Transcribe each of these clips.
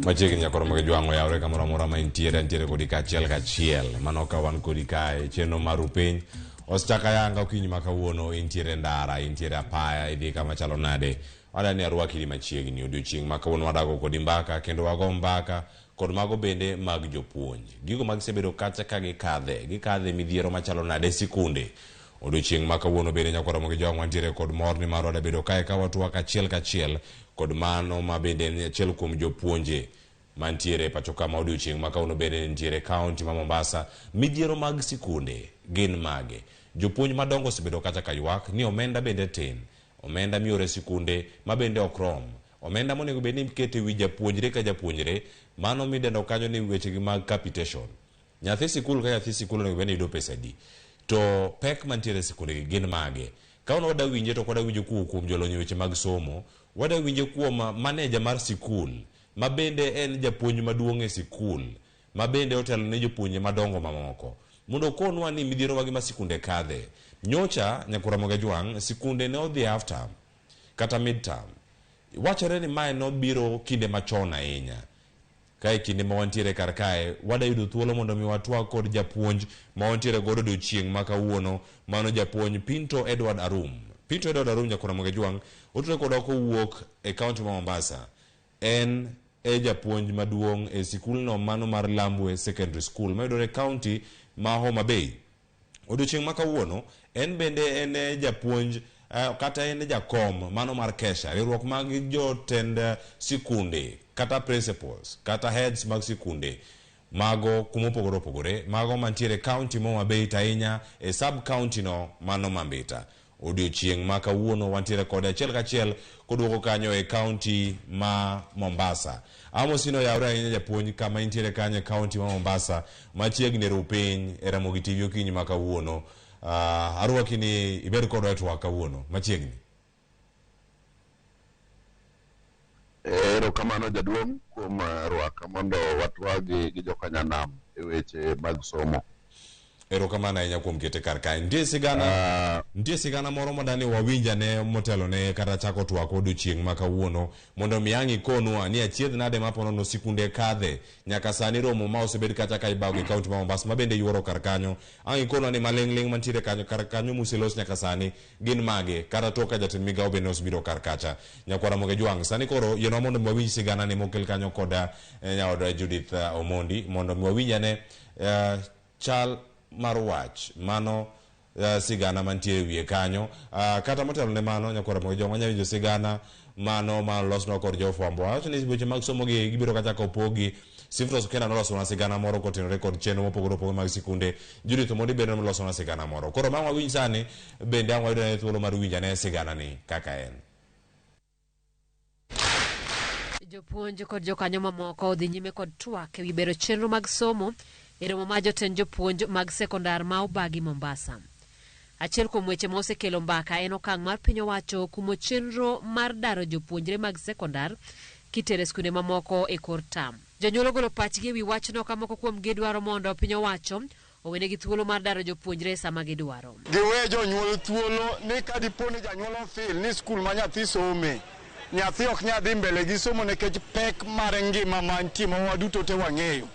Machiegni nyakoro mag jwang'o yawre kamoro amora ma intiere, antiere kodi kaachiel kachiel. Mano ka wan kodi kae, chenro mar Rupiny osechako ayanga okinyi ma kawuono, intiere ndara, intiere apaya, idhi kama chalo nade. Wadwa ni arwaki ni machiegni odiochieng' ma kawuono wadago kodi mbaka kendo wago mbaka kod mago bende mag jopuonj. Gigo ma gisebedo kacha ka gikadhe, gikadhe midhiero machalo nade e sikunde. Odiochieng' ma kawuono bende nyakwar Ramogi Jwang' wantiere kod mor nimar wadabedo kae ka watwak achiel kachiel kod mano ma bende en achiel kuom jopuonje mantiere e pacho ka ma odiochieng' ma kawuono bende nitiere e kaunti ma Mombasa. Midhiero mag sikunde gin mage? Jopuonj madongo osebedo kacha ka ywak ni omenda bende tin. Omenda mioro e sikunde ma bende ok rom. Omenda monego bed ni iketo e wi japuonjre ka japuonjre, mano midendo kanyo ni wechegi mag capitation. Nyathi sikul ka nyathi sikul onego bed ni yudo pesa adi? To pek mantiere e sikunde gi gin mage? Ka wan wada winje to ok wada winje kowuok kuom jolony e weche mag somo, wada winje kuom maneja mar sikul, ma bende en japuonj maduong' e sikul, ma bende otelo ne jopuonje madongo mamoko, mondo okonwa ni midhiero mage ma sikunde kadhe. Nyocha, Nyakwar Ramogi Ajwang', sikunde ne odhi half term kata mid term. Wachore ni mae nobiro kinde machon ahinya. Ka e kinde ma wantiere kar kae, wada yudo thuolo mondo mi watwag kod japuonj ma wantiere godo odiochieng' ma kawuono, mano japuonj Pinto Edward Arum. Pinto Edward Arum Nyakwar Ramogi Ajwang' otudore kodwa kowuok e kaunti ma Mombasa. En e japuonj maduong' e sikulno mano mar Lambwe Secondary School mayudore e kaunti ma Homa Bay. Odiochieng' ma kawuono, en bende en e japuonj kata en e jakom mano mar KESHA, riwruok mag jotend sikunde kata principals kata heads mag sikunde mago kuma opogore opogore, mago mantiere e kaunti ma Homa Bay to ahinya e sub county no mano ma Mbita. Odiochieng' ma kawuono wantiere kode achiel kachiel koduogo kanyo e kaunti ma Mombasa. Amosi ni oyawre ahinya japuonj kama intiere kanyo e kaunti ma Mombasa machiegni ru piny e Ramogi TV okinyi ma kawuono. Arwaki ni ibed kodwa e twak kawuono machiegni. Erokamano jaduong' kuom rwaka mondo watwagi gi jokanyanam e weche mag somo. Erokamano ahinya kuom kete kar kae. Nitie sigana, nitie sigana moro madani wawinj ane motelo ne kata chako twak odiochieng' ma kawuono mondo mi ang' ikonwa ni achiedh nade ma ponono sikunde kadhe nyaka sani romo ma osebed kacha ka ibago e kaunti ma Mombasa ma bende yuoro kar kanyo. Ang' ikonwa ni maling'ling' mantiere kanyo kar kanyo muselos nyaka sani gin mage kata tok ka jatend migawo bende osebiro kar kacha. Nyakwar Ramogi Ajwang', sani koro yienwa mondo mi wawinj sigana ni mokel kanyo kod nyaod Judith Omondi mondo mi wawinj ane chal mar wach mano sigana mantie e wiye kanyo. Kata motelo ne mano, Nyakwar Ramogi Ajwang' wanya winjo sigana mano ma olosnwa kod jofwambo. Awacho ni weche mag somo gi gibiro kacha kopogi. Sifros Okenda nolosonwa sigana moro kotenore kod chenro mopogore opogore mag sikunde. Judith Omondi bende nolosonwa sigana moro. Koro ma wawinj sani bende ang' wayud ane thuolo mar winjo ane sigana ni kaka en. Jopuonj kod jokanyo mamoko odhi nyime kod twak ewi bero chenro mag somo e romo mar jotend jopuonj mag sekondar ma obagi Mombasa. Achiel kuom weche ma osekelo mbaka en okang' mar piny owacho kumo chenro mar daro jopuonjre mag sekondar kitere skunde mamoko e kor tam. Jonyuol ogolo pachgi ewi wachno ka moko kuomgi dwaro mondo piny owacho owenegi thuolo mar daro jopuonjre sama gidwaro. Giwe jonyuol thuolo ni ka dipo ni janyuol ofil ni skul ma nyathi some, nyathi ok nyal dhi mbele gi somo nikech pek mar ngima mantie ma waduto te wang'eyo.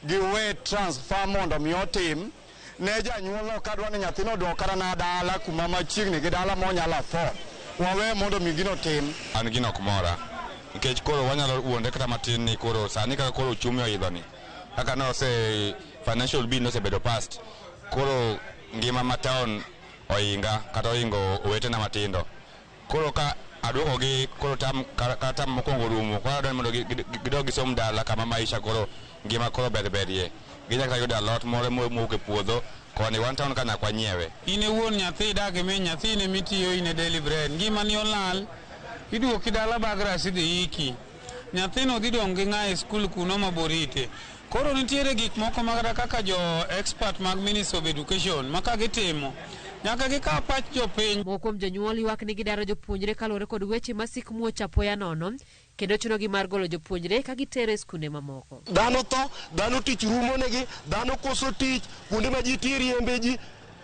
Giwe transfer mondo mi otim ne janyuol no kadwa ni nyathino oduok kata na dala kuma machiegni gi dala monyalo afford. Wawe mondo mi gino tim. An gino ok mora nikech koro wanyalo wuondre kata matin ni koro sani kaka koro uchumi oidho ni kaka ne ose financial bill nosebedo passed koro ngima ma town oinga kata oingo owetena matindo koro ka aduoko gi koro tam kata tam mokwongo orumo koro adwa ni mondo gidog gisom dala kama maisha koro ngima koro ber berie ginyalo kata yudo alot moro mowuok e puodho koni wan town ka nyaka wanyiewe. In e wuon nyathi idak e min nyathi in ema itiyo in e daily bread ngimani olal iduoki dala Bagras idhi iki. Nyathino dhi dong' gi ng'a e skul kuno ma borite. Koro nitiere gik moko ma kata kaka jo expert mag Ministry of Education ma ka gitimo, nyaka gikaw pach jopiny. Moko kuom jonyuol ywak ni gidaro jopuonjre kaluwore kod weche masik muoch apoya nono kendo chunogi mar golo jopuonjre ka gitero e skunde mamoko. Dhano tho, dhano tich rumonegi, dhano koso tich, kuonde ma ji tiye riembe ji.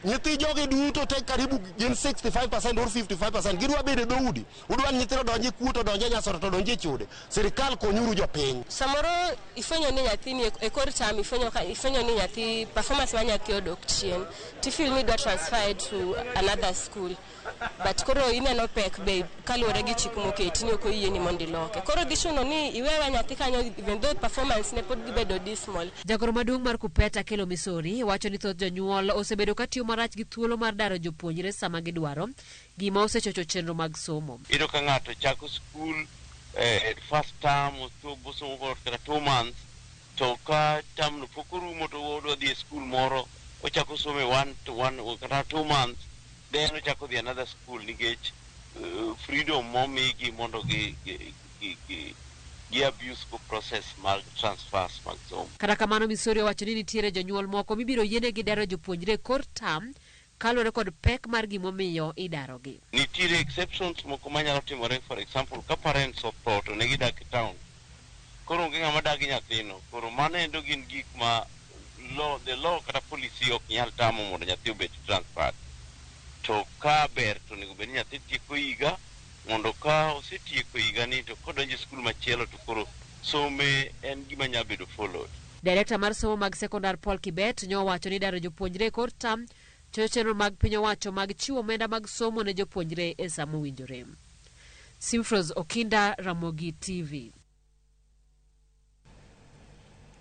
Nyithi jogi duto te karibu gin 65% or 55% gidwa bedo e dhoudi. Udwa ni nyithindo donje e kuo to donje e nyasore to donje e chode. Sirikal konyuru jopiny. Samoro ifwenyo ni nyathini e kor term ifwenyo ka ifwenyo ni nyathi performance mar nyathi odok chien tifeel ni idwa transfer to another school but koro ineno pek be kaluwore gi chik moketi ni ok oyieni mondo iloke koro dhi chuno ni iwewe nyathi kanyo even though performance ne pod dhi bedo dismal. Jagoro maduong' mar Kuppet Akelo Misori wacho ni thoth jonyuol osebedo ka tiyo marach gi thuolo mar daro jopuonjre sama gidwaro, gima osechocho chenro mag somo. Iyudo ka ng'ato chako skul eh, first term osomo for kata 2 months, to ka term no pok orumo to odwa dhi e skul moro, ochako somo e one to one kata 2 months, then ochako dhi another school nikech freedom momigi mondo gi abuse go process mag transfers mag somo. Kata kamano, Misori owacho ni nitiere jonyuol moko mibiro yienegi daro jopuonjre e kor term kaluwore kod pek mar gimomiyo idarogi. Nitiere exceptions moko manyalo timore. For example, ka parents otho to ne gidak e town, koro onge ng'ama dagi nyathino. Koro mano endo gin gik ma law, the law kata policy ok nyal tamo mondo nyathi obed transferred. To ka ber to onego bed ni nyathi tieko higa, mondo ka osetieko higa ni to kodonjo e skul machielo to koro some en gima nyalo bedo followed. Direkta mar somo mag sekondar Paul Kibet nyowacho ni daro jopuonjre e kor term chocho chenro mag piny owacho mag chiwo omenda mag somo ne jopuonjre e sa mowinjore. Simfros Okinda, Ramogi TV.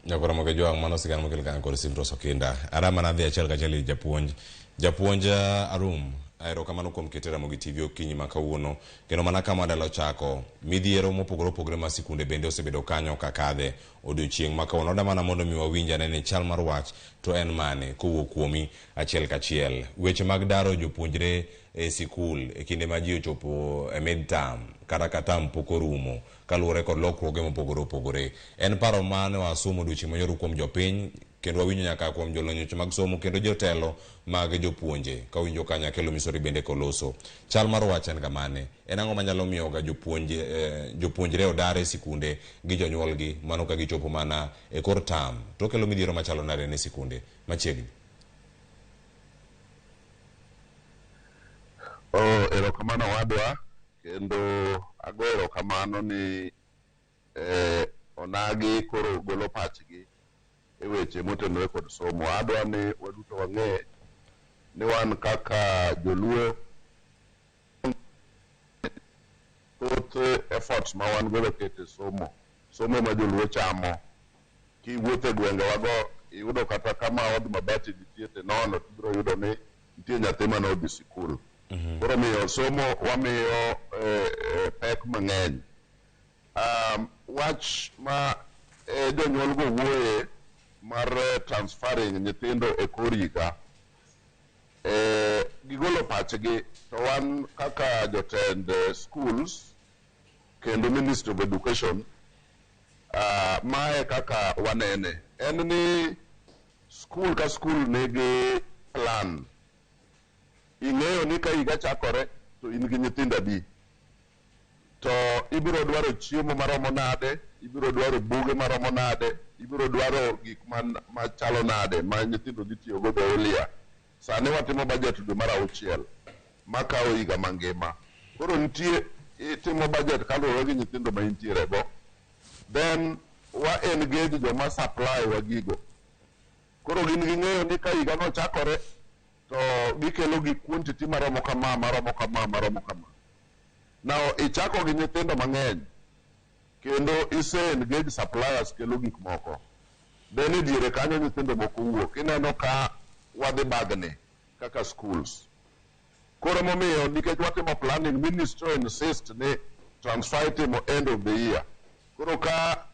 Nyakora Ramogi Jwang', mano sigana mokel kanyo kod Simfros Okinda. Arama nadhi achiel kachiel ir japuonj. Japuonj Arum, erokamano kuom kete Ramogi TV okinyi ma kawuono. Kendo mana kama wadalo chako, midhiero mopogore opogore ma sikunde bende osebedo kanyo kakadhe odiochieng' ma kawuono. Oda mana mondo mi wawinj ane ni chal mar wach to en mane kowuok kuomi achiel kachiel. Weche mag daro jopuonjre e sikul e kinde ma ji ochopo e mid term kata ka term pok orumo kaluwore kod lokruoge mopogore opogore. En paro mane wasomo odiochieng' manyoro kuom jopiny kendo wawinjo nyaka kuom jolony weche mag somo kendo jotelo mag jopuonje kawinjo kanyo Akelo Misori bende koloso. Chal mar wach en kamane? En ang'o manyalo miyo ga jopuonjre odar e sikunde gi jonyuolgi mano ka gichopo mana e kor term? To kelo midhiero machalo nade ne sikunde machiegni? Oh, erokamano wadwa, kendo ago erokamano ni onagi koro golo pachgi e weche motenore kod somo. Adwa ni waduto wang'e ni wan kaka joluo, thoth efforts ma wan godo keto e somo, somo ma joluo chamo. Kiwuotho e gwengewago, iyudo kata kama od mabati nitie tinono, tibiro yudo ni nitie nyathi mane odhi sikul. Koro miyo somo wamiyo pek mang'eny. Wach ma jonyuol go wuoye mar transferring nyithindo e kor higa, gigolo pachgi, to wan kaka jotend schools kendo Ministry of Education, mae kaka wanene en ni skul ka skul nigi plan. Ing'eyo ni ka higa chakore to in gi nyithindo adi, to ibiro dwaro chiemo maromo nade, ibiro dwaro buge maromo nade, ibiro dwaro gik machalo nade ma nyithindo dhi tiyogo the whole year. Sani watimo budget dwe mar auchiel makawo higa mangima. Koro nitie itimo budget kaluwore gi nyithindo ma intiere go, then wa engage joma supply wa gigo. Koro gin ging'eyo ni ka higa no chakore to gikelo gi quantity maromo kama, maromo kama, maromo kama. Now ichako gi nyithindo mang'eny kendo ise engage suppliers kelo gik moko, then e diere kanyo nyithindo moko wuok, ineno ka wadhi bagni kaka schools. Koro momiyo nikech watimo planning, ministry insist ni transfer itimo end of the year. Koro ka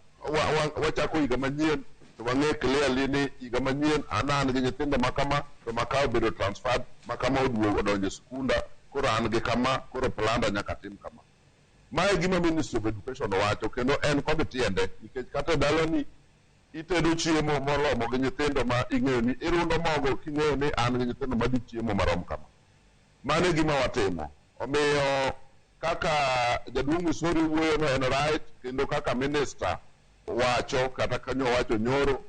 wachako higa manyien to wang'e clearly ni higa manyien an gi nyithindo makama, to maka obedo transferred, makama oduogo odonjo e skunda, koro an gi kama, koro planda nyaka tim kama. Mae gima Ministry of Education owacho kendo en kod tiende, nikech kata e dalani itedo chiemo moromo gi nyithindo ma ing'eyo ni irundo mogo king'eyo ni an gi nyithindo madhi chiemo marom kama. Mano e gima watimo. Omiyo kaka jaduong' Misori wuoyo no en right, kendo kaka minister wacho kata kanyo wacho nyoro.